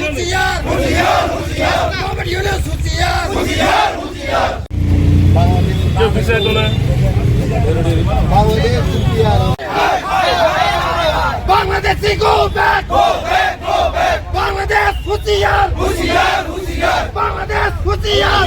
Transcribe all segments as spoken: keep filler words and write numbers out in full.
হুঁশিয়ার, হুঁশিয়ার, হুঁশিয়ার। মোহাম্মদ ইউনূস হুঁশিয়ার, হুঁশিয়ার, হুঁশিয়ার। বাংলাদেশ হুঁশিয়ার। Bangladeshi, go back, go back, go back। Bangladesh হুঁশিয়ার, হুঁশিয়ার, হুঁশিয়ার। বাংলাদেশ হুঁশিয়ার,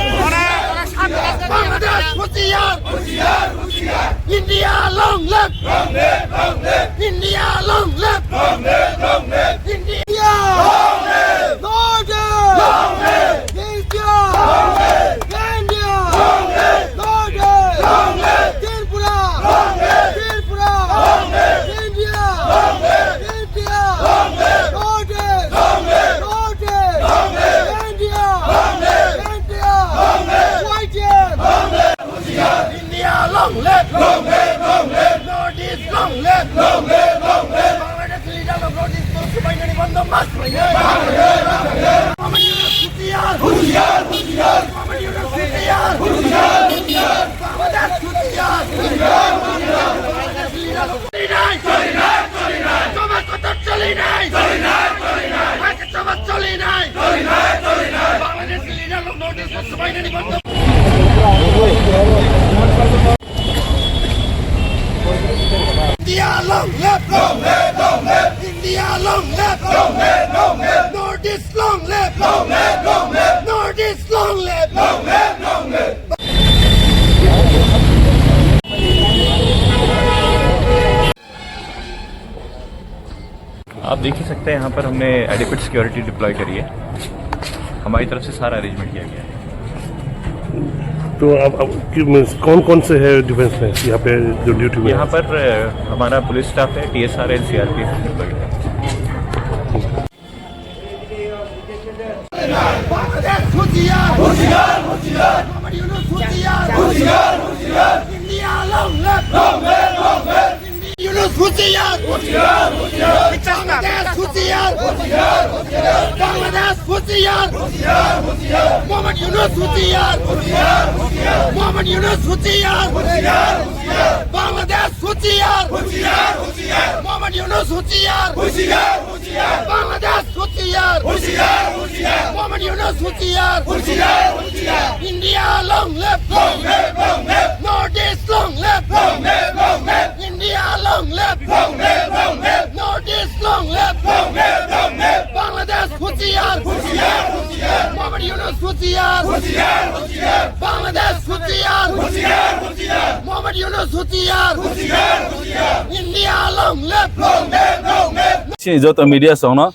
বাংলাদেশ হুঁশিয়ার, হুঁশিয়ার, হুঁশিয়ার। India long live! Long live, long live! India long live! Long live, long live! India! Long live! Long live! Long live! India! Long live! India! Long live! Long live! Long live! Tripura! Long live! Tripura! Long live! India! Long live! India! Long live! Long live! Long live! Long live! India! Long live! India! Long live! Y T F! Long live! India long live! Long live, long live! North East long live! Long live, long live! Bangladesh leader of North East to subainani bondo mas khlainai! Bangladesh husiar! Husiar, husiar! Bangladesh husiar! Husiar, husiar! Bangladesh husiar! Husiar, husiar! Bangladesh leader of Choli nai! Choli nai, choli nai! Joma kotor choli nai! Choli nai, choli nai! Hake joma choli nai! Choli nai, choli nai! Bangladesh leader of North East to subainani bondo India long live! Long live, long live! India long live! Long live, long live! North East long live! Long live, long live! North East long live! Long live, long live! आप देख ही सकते हैं, यहाँ पर हमने adequate security deploy करी है। हमारी तरफ से सारा अरेंजमेंट किया गया है। तो अब, अब कि, मीन्स, कौन कौन से है डिफेंस में यहाँ पे जो ड्यूटी में? यहाँ पर, अ, हमारा पुलिस स्टाफ है, टीएसआर है, सीआरपीएफ डिप्लॉयड है। Bangladesh husiar! Husiar, husiar! Muhammad Yunus husiar! Husiar, husiar! India long live! Long live, long live! Yunus husiar! Husiar, husiar! Bangladesh husiar! Husiar, husiar! Bangladesh husiar! Husiar, husiar! Muhammad Yunus husiar! Husiar, husiar! Muhammad Yunus husiar! Husiar, husiar! Bangladesh husiar! Husiar, husiar! Muhammad Yunus husiar! Husiar, husiar! Bangladesh husiar! Husiar, husiar! Muhammad Yunus husiar! Husiar, husiar! India long live! Long live, long live! North East long live! Long live, long live! India long live! Long live, long live! North East long live! Long live, long live! Bangladesh husiar! Husiar, husiar! Muhammad Yunus husiar! Husiar, husiar! Bangladesh husiar! Husiar, husiar! Muhammad Yunus husiar! Husiar, husiar! India long live! Long live, long live! Chini joto media songno,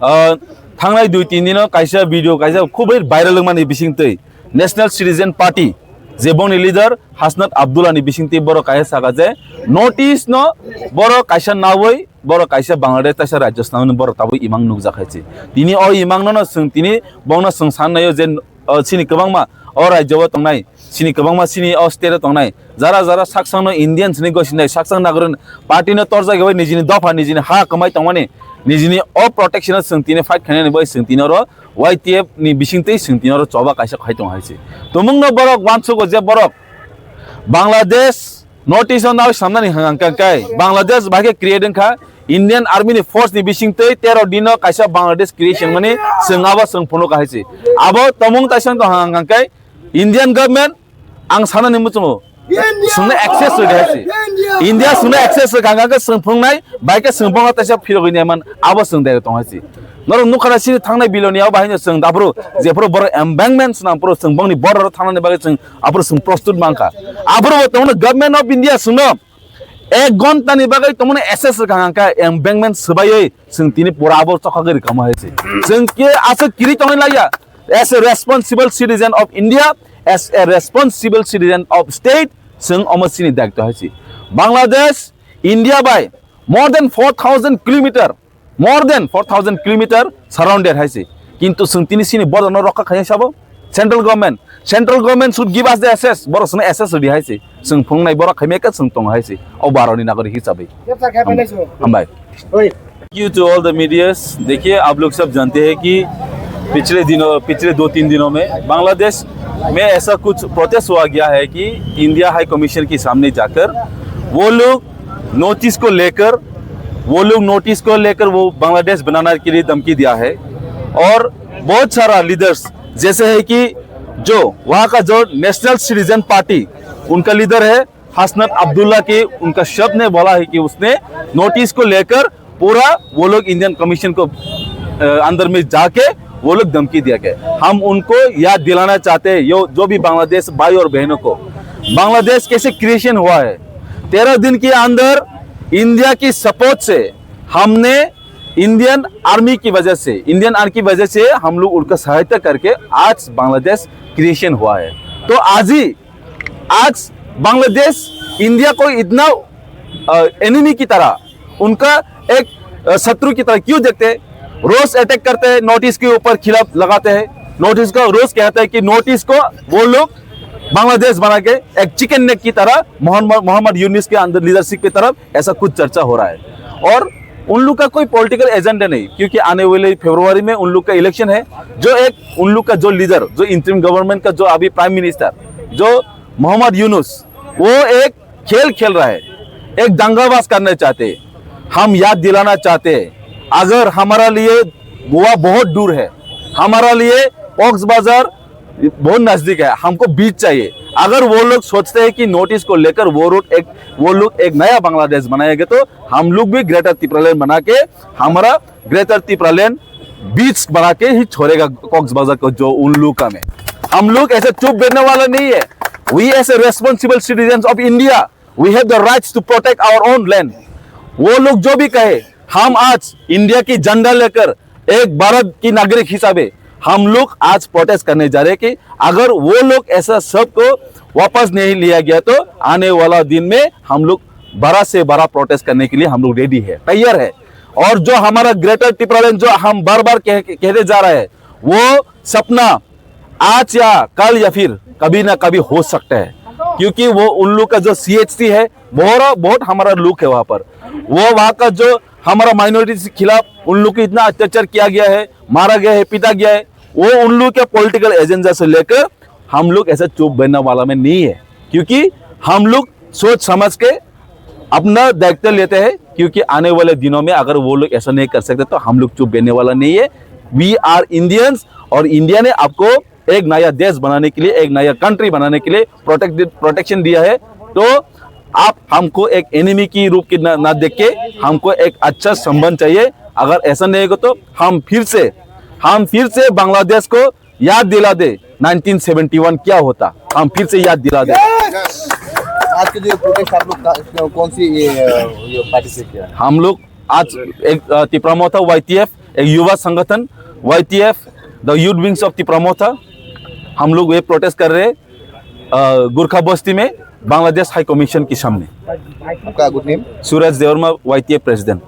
ah, thangnai dui tin dino kaisa video kaisa khubui viral wngmani bisingtwi National Citizen Party je bongni leader Hasnat Abdullah ni bisingtwi borok kaisa saka je North East no borok kaisa nawi borok kaisa Bangladesh taisa rajyo swnamwi borok tabuk imang nukjak hai se. Tini o imang no no chwng tini bongno chwng san naio je, ah, chini kwbangma o rajyo o tongnai chini kwbangma chini o state o tongnai jara jara saksang no Indian sini gosinai saksang nagorin party no torjak bai nijini dopha nijini ha kwmai tongmani nijini o protection o chwng tini fight khainani bai chwng tini oro Y T F ni bisingtwi chwng tini oro choba kaisa khai tong hai se. Tumung no borok uansugo je borok Bangladesh North East o nai samnani hang hang kai Bangladesh bai khe create wngkha Indian Army ni force ni bisingtwi tero dino kaisa Bangladesh creation mani chwng abo chwng phunuk hai se. Abo tomung taisang tong hang hang kai Indian government ang sanani muchungo India! Sungna access rwdi hai se. India! India sungna access rwkha hang hang kai chwng phunuknai bai khe chwng bongno taisa phirogwi nai man abo chwng dai tong hai se. Norok nukha na sini thangnai biloni abo bahai no chwng aphuru jephuru borok embankment swnam phuru chwng bongni border o thangnani bagwi chwng aphuru chwng prostut mankha. Aphuru bo tongno Government of India chwngno ek ghonta ni bagwi tongmani S S rwkha hwnkha embankment swbaiwi chwng tini pura abo chokagwi rwkha hai se. Chwng khe aswk kiri tongwi laiya as a responsible citizen of India, as a responsible citizen of state chwng omo chini daitw hai se. Bangladesh India bai more than four thousand kilometer more than four thousand kilometer surrounded hai se. Kintu chwng tini chini border no rokha khaina sabo central government. Central government should give us the access. Borok chwngno access rwdi hai se. Chwng phunuknai borok khaimya khe chwng tongo hai se. O baro ni nagori hisabwi. Hambai. Thank you to all the medias. देखिए, आप लोग सब जानते हैं कि पिछले दिनों, पिछले दो तीन दिनों में बांग्लादेश में ऐसा कुछ प्रोटेस्ट हुआ गया है कि इंडिया हाई कमीशन के सामने जाकर वो लोग नॉर्थ ईस्ट को लेकर, वो लोग नॉर्थ ईस्ट को लेकर वो बांग्लादेश बनाने के लिए धमकी दिया है। और बहुत सारा लीडर्स जैसे है कि जो वहाँ का जो नेशनल सिटीजन पार्टी, उनका लीडर है हसनत अब्दुल्ला की, उनका शब्द ने बोला है कि उसने नॉर्थ ईस्ट को लेकर पूरा वो लोग इंडियन कमीशन को, अ, अंदर में जाके वो लोग धमकी दिया गया। हम उनको याद दिलाना चाहते हैं, यो, जो भी बांग्लादेश भाई और बहनों को, बांग्लादेश कैसे क्रिएशन हुआ है, तेरह दिन के अंदर इंडिया की सपोर्ट से हमने इंडियन आर्मी की वजह से, इंडियन आर्मी की वजह से हम लोग उनका सहायता करके आज बांग्लादेश क्रिएशन हुआ है। तो आज ही, आज बांग्लादेश इंडिया को इतना, अ, एनिमी की तरह, उनका एक, अ, शत्रु की तरह क्यों देखते हैं? रोज अटैक करते हैं, नॉर्थ ईस्ट के ऊपर खिलाफ लगाते हैं, नॉर्थ ईस्ट का रोज कहते हैं कि नॉर्थ ईस्ट को वो लोग बांग्लादेश बना के एक चिकन नेक की तरह मोहम्मद, मोहम्मद यूनुस के अंदर लीडरशिप की तरफ ऐसा कुछ चर्चा हो रहा है। और उन लोग का कोई पॉलिटिकल एजेंडा नहीं, क्योंकि आने वाले फरवरी में उन लोग का इलेक्शन है। जो एक उन लोग का जो लीडर, जो इंटरिम गवर्नमेंट का जो अभी प्राइम मिनिस्टर, जो मोहम्मद यूनुस, वो एक खेल खेल रहा है, एक दंगाबाज करना चाहते हैं। हम याद दिलाना चाहते हैं, अगर हमारा लिए गोवा बहुत दूर है, हमारा लिए कॉक्स बाजार बहुत नजदीक है, हमको बीच चाहिए। अगर वो लोग सोचते हैं कि नॉर्थ ईस्ट को लेकर वो रूट एक, वो लोग एक नया बांग्लादेश बनाएंगे, तो हम लोग भी ग्रेटर तिप्रालैंड बना के हमारा ग्रेटर तिप्रालैंड बीच बना के ही छोड़ेगा कॉक्स बाजार को, जो उन लोग का में। हम लोग ऐसे चुप बैठने वाला नहीं है। We as a responsible citizens of India, we have the rights to protect our own land। वो लोग जो भी कहे, हम आज इंडिया की झंडा लेकर एक भारत की नागरिक हिसाबे हम लोग आज प्रोटेस्ट करने जा रहे हैं कि अगर वो लोग ऐसा सबको वापस नहीं लिया गया, तो आने वाला दिन में हम लोग बड़ा से बड़ा प्रोटेस्ट करने के लिए हम लोग रेडी है, तैयार है। और जो हमारा ग्रेटर टिप्रालैंड, जो हम बार बार कह, कहते जा रहा है, वो सपना आज या कल या फिर कभी ना कभी हो सकता है, क्योंकि वो उन लोग का जो सीएचसी है, बहुत बहुत हमारा लुक है वहाँ पर। वो वहाँ का जो हमारा माइनॉरिटी के खिलाफ उन लोग को इतना अत्याचार किया गया है, मारा गया है, पीटा गया है, वो उन लोग के पॉलिटिकल एजेंडा से लेकर हम लोग ऐसा चुप बैठने वाला में नहीं है, क्योंकि हम लोग सोच समझ के अपना दायित्व लेते हैं, क्योंकि आने वाले दिनों में अगर वो लोग ऐसा नहीं कर सकते, तो हम लोग चुप बैठने वाला नहीं है। We are Indians, और इंडिया ने आपको एक नया देश बनाने के लिए, एक नया कंट्री बनाने के लिए प्रोटेक्ट प्रोटेक्शन दिया है। तो आप हमको एक एनिमी की रूप की ना, ना देख के हमको एक अच्छा संबंध चाहिए। अगर ऐसा नहीं होगा, तो हम फिर से हम फिर से बांग्लादेश को याद दिला दे नाइनटीन सेवेंटी वन क्या होता, हम फिर से याद दिला दे। आज के जो प्रोटेस्ट आप लोग का- कौन सी ये, ये पार्टी से किया है? हम लोग आज एक, अ, तिपरा मोर्चा, वाईटीएफ, एक युवा संगठन YTF, the youth wings of Tipra Morcha, हम लोग ये प्रोटेस्ट कर रहे हैं, अ, गोरखा बस्ती में बांग्लादेश हाई कमीशन के सामने। आपका गुड नेम? सूरज देवर्मा, वाईटीएफ प्रेसिडेंट।